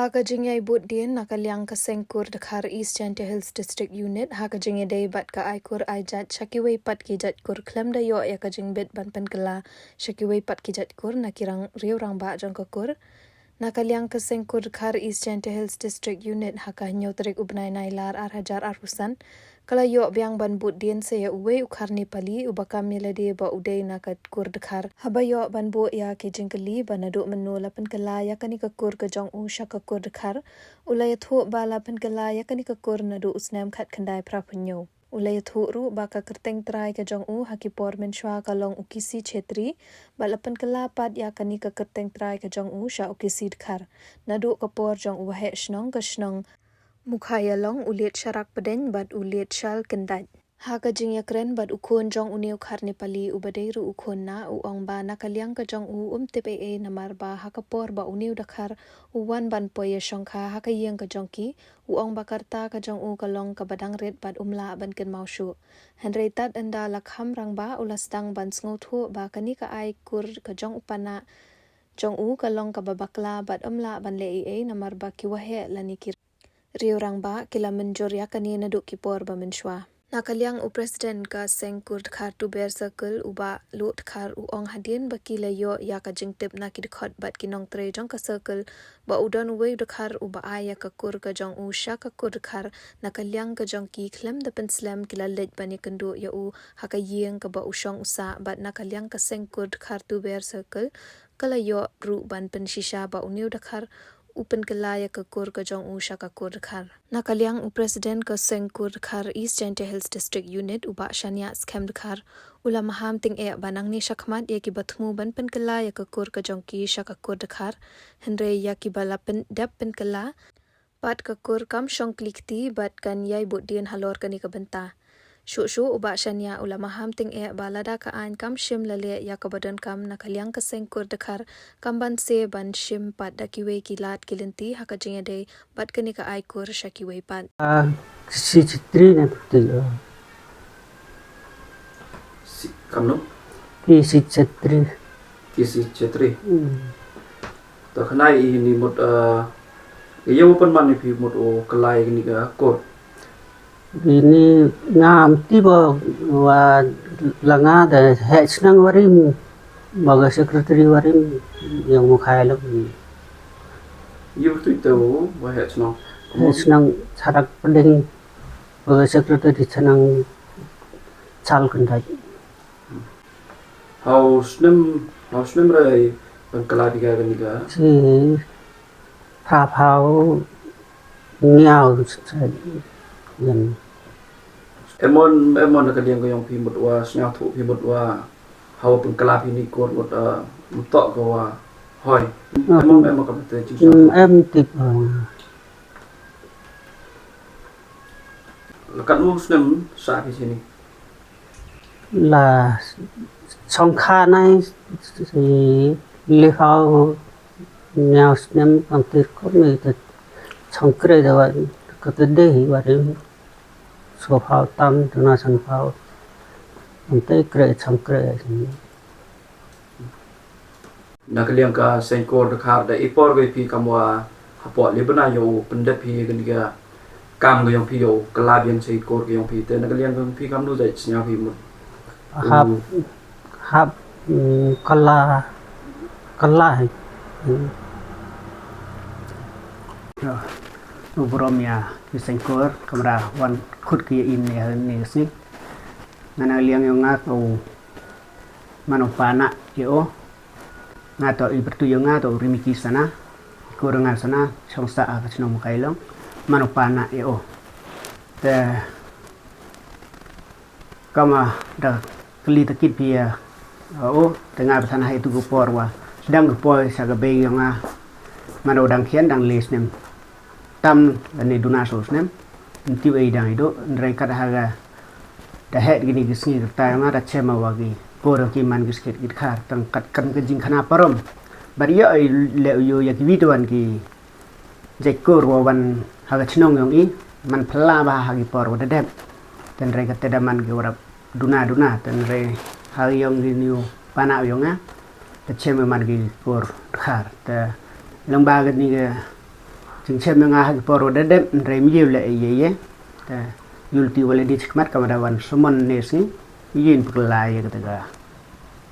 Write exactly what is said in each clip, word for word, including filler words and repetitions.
Ha ka jingïai bud dien na ka liang ka seng kur Dkhar East Jaintia Hills District Unit, ha ka jingïadei bad ka ai kur ai jait sha kiwei pat ki jait kur khlem da ïoh ïa ka jingbit ban pynkylla sha kiwei pat ki jait kur na ki rang riew rangbah jong ka kur. Na ka liang ka seng kur Dkhar East Jaintia Hills District Unit, ha ka hynñiew tarik u bnai Nailar ar hajar arphew san, ka la ïoh biang ban bud dien sa ïa uwei u khar Nepali uba kam ïa lade ba u dei na ka kur Dkhar. Haba ïoh ban buh ïa ki jingkylli ba naduh mynno la pynkylla ïa kane ka kur ka jong u sha ka kur Dkhar, u la ïathuh ba la pynkylla ïa kane ka kur naduh u snem khatkhyndai phraphew hynñiew. U la ïathuh ruh ba ka kyrteng trai ka jong u ha ki por mynshwa ka long u Kisi Chetri, bad la pynkylla pat ïa kane ka kyrteng trai ka jong u sha u Kisi Dkhar. Naduh ka por jong u waheh shnong ka shnong Mukhaïalong, u Liet Sharak Pdeng bad u Liet Shal Kyndait. Ha ka jingïakren bad u khun jong une u khar Nepali uba dei ruh u khun na, u ong ba na ka liang ka jong u um tip ei ei namar ba ha ka por ba une u dkhar u wan ban poi ïashongkha ha ka ïing ka jong ki, u ong ba ka rta ka jong u ka long kaba dang rit bad um lah ban kynmaw shuh. Hynrei tad ynda la kham rangbah u la sdang ban sngewthuh ba kane ka ai kur ka jong u pana jong u ka long kaba bakla bad um lah ban leh ei ei namar ba ki waheh lane ki riew rangbah ki la mynjur ïa kane naduh ki por ba mynshwa. Na ka liang u President ka seng kur Dkhar Tuber Circle, u Bah Luh Dkhar, u ong hadien ba ki la ïoh ïa ka jingtip na ki dkhot bad ki nongtrei jong ka circle ba u don uwei u dkhar uba ai ïa ka kur ka jong u sha ka kur Dkhar, na ka liang ka jong ki khlem da pynslem ki la leit ban ïakynduh ïa u ha ka ïing kaba u shong u sah, bad na ka liang ka seng kur Dkhar Tuber Circle ka la ïoh ruh ban pynshisha ba une u dkhar u pynkylla ïa ka kur ka jong u sha ka kur Dkhar. Na ka liang u President ka seng kur Dkhar East Jaintia Hills District Unit, u Bah Shaniah Skhem Dkhar, u la maham tyngeh ba nangne shakhmat ïa kiba thmu ban pynkylla ïa ka kur ka jong ki sha ka kur Dkhar, hynrei ïa kiba la pyn-, dep pynkylla pat ka kur kam shong kli kti bad kan ïai bud dien halor kane ka bynta. Shuh shuh u Bah Shaniah u la maham tyngeh ba lada ka aiñ kam shim la leh ïa kaba donkam na ka liang ka seng kur Dkhar, kam banse ban shim pat da kiwei ki lad ki lynti ha ka jingïadei bad kane ka ai kur sha kiwei pat. Ah, Kisi Chetri ne tu. Si, kamno? Kisi Chetri. Kisi Chetri. Hmm. To khnai i ni mut, ah, ïa u pynman i phi mut u kylla ïa kane ka kur. Ini ngam ti ba wa la nga da heh chnang warim ba ga secretary warim yang Mukhaïalong. Ïa u tu te u wa heh chnang. Heh chnang Sharak Pdeng ba ga secretary chnang Shal Kyndait. Hau snem, hau snem re pynkylla phi ïa kane ka? Shi phraphew hynñiew. Em mon, em mon na ka liang ka jong phi mut wa sngewthuh phi mut wa hau pynkylla phi ïa kane ka kur mut, ah, mut to ka wa hoi. Em mon, em mon ka mut te jing. Em tip. La katno snem sah phi shini? La shongkha nai shi liphew hynñiew snem, kam tip kum ni te shongkreh da wa ka te dei hi wa rim. Sophew tam tu na shongphew. Kam te kreh shongkreh. Na ka liang ka seng kur Dkhar da i por ka phi kam wa hapoh Lebanon ïa u pyndep phi kane ka kam ka jong phi ïa u kylla biang seng kur ka jong phi te na ka liang ka phi kam nu jait sñiaw phi mut. Hap, hap, mm, kylla, kylla hi. U burom ïa ki seng kur kamra wan khut ki ïa in ïa ni sngi. Na na ka liang ïa nga ka u man u pana ïa u. Nga to i pyrtuit ïa nga to u Rimiki Sana, i kur nga Sana, shong sah ha ka shnong Mawkailong, man u pana ïa u. Te kama da kylli ta kit phi ïa u, te nga ba than ha itu ka por wa sdang ka poi sha ka bei ïa nga, man u dang khian dang le snem. Tam lane duna soo snem. Ntiu ei dang idu, nrei kat ha ka da het kini ki sngi ka tai nga da chem wa ki por ki man ki skit ki dkhar tang kat kan ka jingkhana parom. Bad ïa ei le u ïa ki widowan ki jait kur wa wan ha ka chnong yong i man phylla ba ha ki por wa da dep. Te nrei ka te da man ki warap duna duna, te nrei ha yong ki niu pana yong nga. Te chem man ki kur dkhar te lang ba kini ka Jingchem ïa nga ha ki por wa da dep, hynrei ym ïoh leh ei ei. Te ïoh lynti wa leh dei shakhmat, ka mut da wan summon ne sngi, ïoh pyrkhat ïa kata ka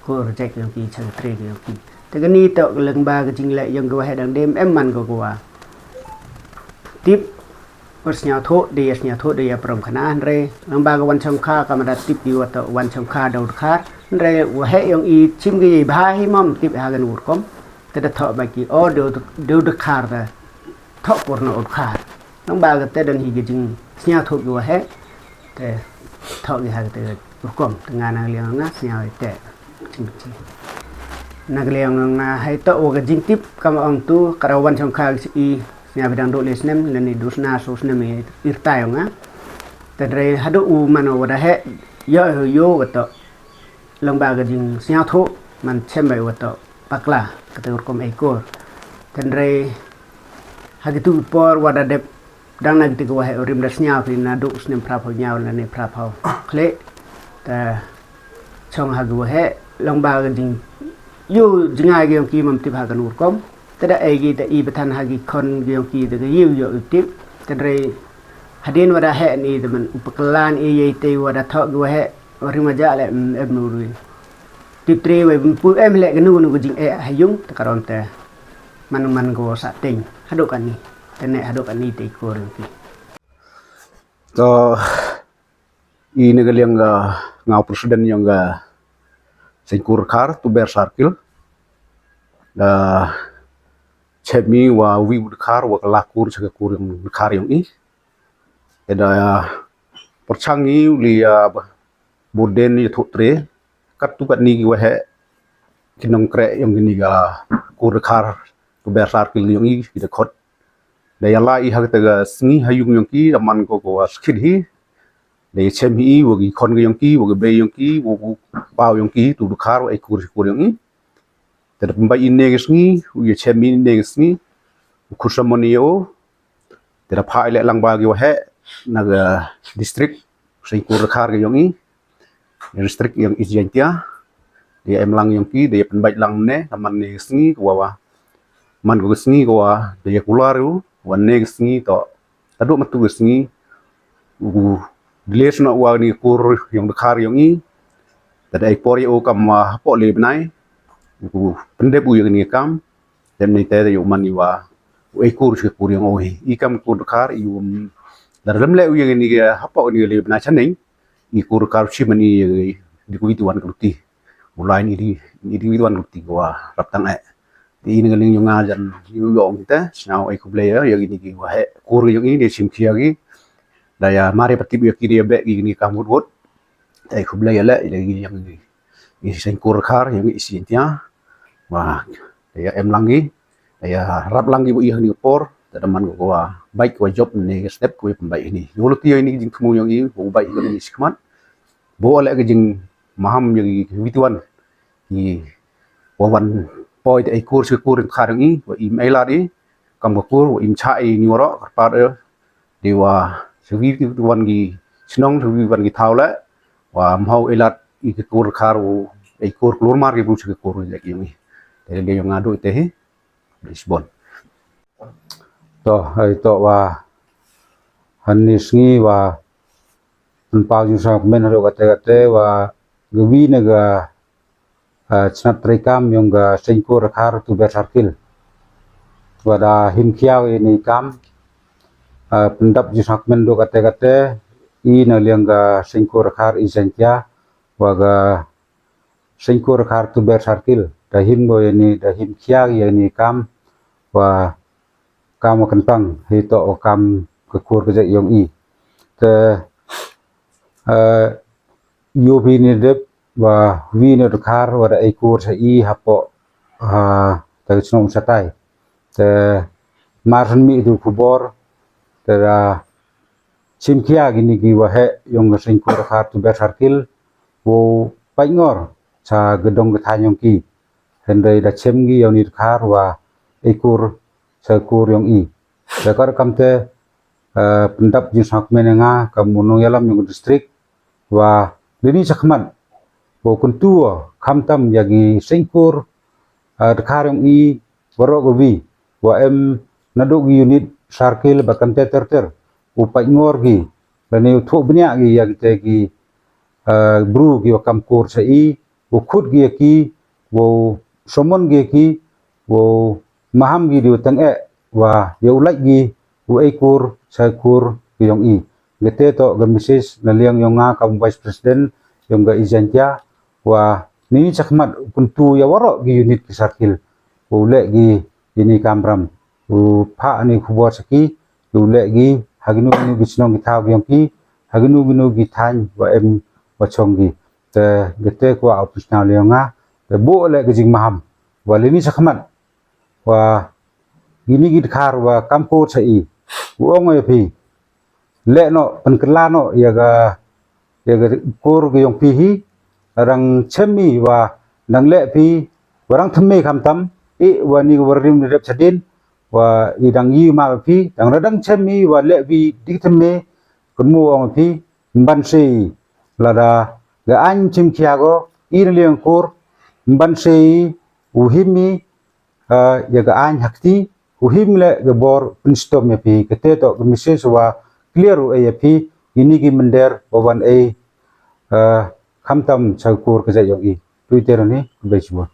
kur jait yong ki, cha ka tre yong ki. Te kani toh ka lyngba ka jingleh yong ka waheh dang dei, em man ko ka wa tip, wa sñiawthuh, dei ya sñiawthuh, dei ya prom khana, hynrei lyngba ka wan chongkha, ka mut da tip ki wa toh wan chongkha da u dkhar, hynrei waheh yong i chim ki bha hi, ym tip ha kano ka rukom. Te da thoh ba ki, o, da u dkhar, da thoh por na u dkhar. Lyngba kata don hi ka jingsñiawthuh ki waheh. Te thoh ki ha kata ka rukom, te nga na ka liang nga sñiaw ïa te. Jing, jing. Na ka liang nga, ha ito wa ka jingtip, kam ong tu, ka da wan chongkha i, sñiaw ba dang duh le snem, lane duh sna so snem i rta yong nga. Te hynrei haduh u man wa da heh, ïoh, ïoh, wa toh lyngba ka jingsñiawthuh, man chem ba wa toh bakla, kata ka rukom ei kur. Te hynrei ha kitu ki por wa da dep, dang na kiti ki waheh, u rim da sñiaw phi naduh snem phra phaw ñiaw lane phra phaw khlieh. Te chong ha ki waheh, lyngba ka jing, ïoh jngai ki yong ki, ym tip ha kano ka rukom. Te da ei ki, te i ba than ha ki khon ki yong ki, te ka ïoh ïoh u tip. Te hynrei hadien wa da heh ni, te man u bakla ni, i ei te wa da thoh ki waheh, wa rim wa jah leh, em, em nu rui. Tip tre wa ym pu em leh kano kano ka jingeh ha yung, te ka ron te man man ko sa teng haduh kani. Te ne haduh kani te i kur yong ki. To, i na ka liang ka, nga u president yong ka Seiñkur Dkhar Tuber Circle. Da chem i wa wi u dkhar wa ka la kur cha ka kur yong dkhar yong i. Te da pyrchang i u li, ah, ba, bud den ïathuh tre. Katto katne ki waheh, ki nongkreh yong kini ka kur dkhar Tuber Circle yong i, ki da khot. Da ïalai ha kata ka sngi ha yung yong ki, da man ko ko wa skit hi. Da ïachem hi wa ki khon ka yong ki, wa ka bei yong ki, wa u paw yong ki, tu dkhar wa ei kur, kur yong i. Te da pynbeit ine ka sngi, u ïachem ine ka sngi, u khut samon ïa u. Te da phah leh lang ba ki waheh na ka district, Seiñkur Dkhar ka yong i, district yong East Jaintia. Da ïa em lang yong ki, da ïa pynbeit lang ne, da man ne ka sngi, ka wa wa. Man ko ka sngi, ka wa, da ïa kular u, wa ne ka sngi, to, haduh mynta ka sngi, u dile sna wa ni kur yong dkhar yong i, te da ei por ïa u kam wa hapoh le bnai, u pyndep u ïa kani ka kam, te mynta te da ïa u man i wa, u ei kur cha ka kur yong u hi, i kam kur dkhar, i um, da lem leh u ïa kani ka hapoh kani ka le bnai chaneng, i kur dkhar u chim man i, di ku wi tu wan ka luti. U lai ni di, ni di wi tu wan ka luti ko wa rap tang eh. Te i na ka liang yong nga jan ïoh ïoh ong te, sñiaw ei khublei ïa, ïa kini ki waheh kur yong i, da chim khia ki. Da ïa mare patip ïa ki da ïa beh ki kini kam wut wut. Te ei khublei ïa leh, ïa ki yong i, i Seiñkur Dkhar yong i East Jaintia. Wa, da ïa em lang ki, da ïa rap lang ki wa i ha kani ka por, te da man ko wa beit ko wa jop ne ka step ko wa pynbeit kini. Ïoh lynti ïa kini ki jingthmu yong i, wa beit kini ki shakhmat. Bo leh ka jingmaham ïa ki wi tu wan. Ki wa wan poi te ei kur cha ka kur dkhar yong i, wa im ei lad i, kam ka kur, wa im chah i ni waroh, kyrpad eh, di wa, cha wi tu wan ki chnong, cha wi wan ki thaw leh, wa mhaw ei lad i ka kur dkhar, wa ei kur klur mar ki bru cha ka kur jait yong i. Te le yong nga duh te hi, di sbon. To, ei to wa, han ni sngi wa, pynpaw jingsngewkmen haduh kate kate wa, ka wi na ka, ah, chnat treikam yong ka Seiñkur Dkhar Tuber Circle. Wa da him khia ïa kani ka kam, ah, pyndap jingsngewkmen haduh kate kate, i na liang ka Seiñkur Dkhar East Jaintia, wa ka Seiñkur Dkhar Tuber Circle, da him ko ïa kani, da him khia ïa kani ka kam, wa kam wa kyntang, hi to wa kam ka kur ka jait yong i. Te, eh, ïoh phi ni dep, wa wi na dkhar, wa da ei kur cha i hapoh, ah, te ka chnong Umsatai. Te, mar san mi tu khubor, te da chim khia kini ki waheh yong ka Seiñkur Dkhar Tuber Circle, wa pait ngor, cha ka dong ka thaiñ yong ki. Hynrei da chem ki ïa kani dkhar wa ei kur cha ka kur yong i. Te ka rukom te, eh, pyndap jingsngewkmen ïa nga kam u nongïalam yong ka district wa lini shakhmat wa kyntu wa khamtam ïa ki Seiñkur, eh, dkhar yong i waroh ka wi wa em naduh ki unit sarkil ba kan ter ter ter u pait ngor ki lane u thuh bniah ki ïa kite ki bru ki wa kam kur sa i, u khut ki ïa ki, u somon ki ïa ki, u maham ki di u tang eh wa ïa u lait ki u ei kur sa kur ki yong i. Kite to ka message na liang yong nga kam vice president yong ka East Jaintia, wa ni chakhmat u kyntu ïa waroh ki unit ki sarkil u leh ki ini kamram u phah ni khubor sa ki u leh ki ha kinu kinu ki chnong ki thaw ki yong ki ha kinu kinu ki thaiñ wa em wa chong ki. Te kite kwah u pynsngew liang nga te buh leh ka jingmaham wa lini chakhmat wa ini ki dkhar wa kam kur sa i u ong ïa phi leh noh pynkylla noh ïa ka ïa ka kur ka yong phi hi. Rang chem i wa dang leh phi wa rang thymme khamtam i wa ni wa rim rep chadin wa i dang i ma phi dang ra dang chem i wa leh phi dik thymme. Kun mu ong phi mban se i lada ga ain chim khia go i na liang kur mban se i u him i ïa ka ain hakti u him leh ka bor pynstom ïa phi. Kite to ka message wa clear u ei ïa phi ini ki mynder wa wan ei khamtam sa kur ka jait yong i. Twitter ni ka bai chibun.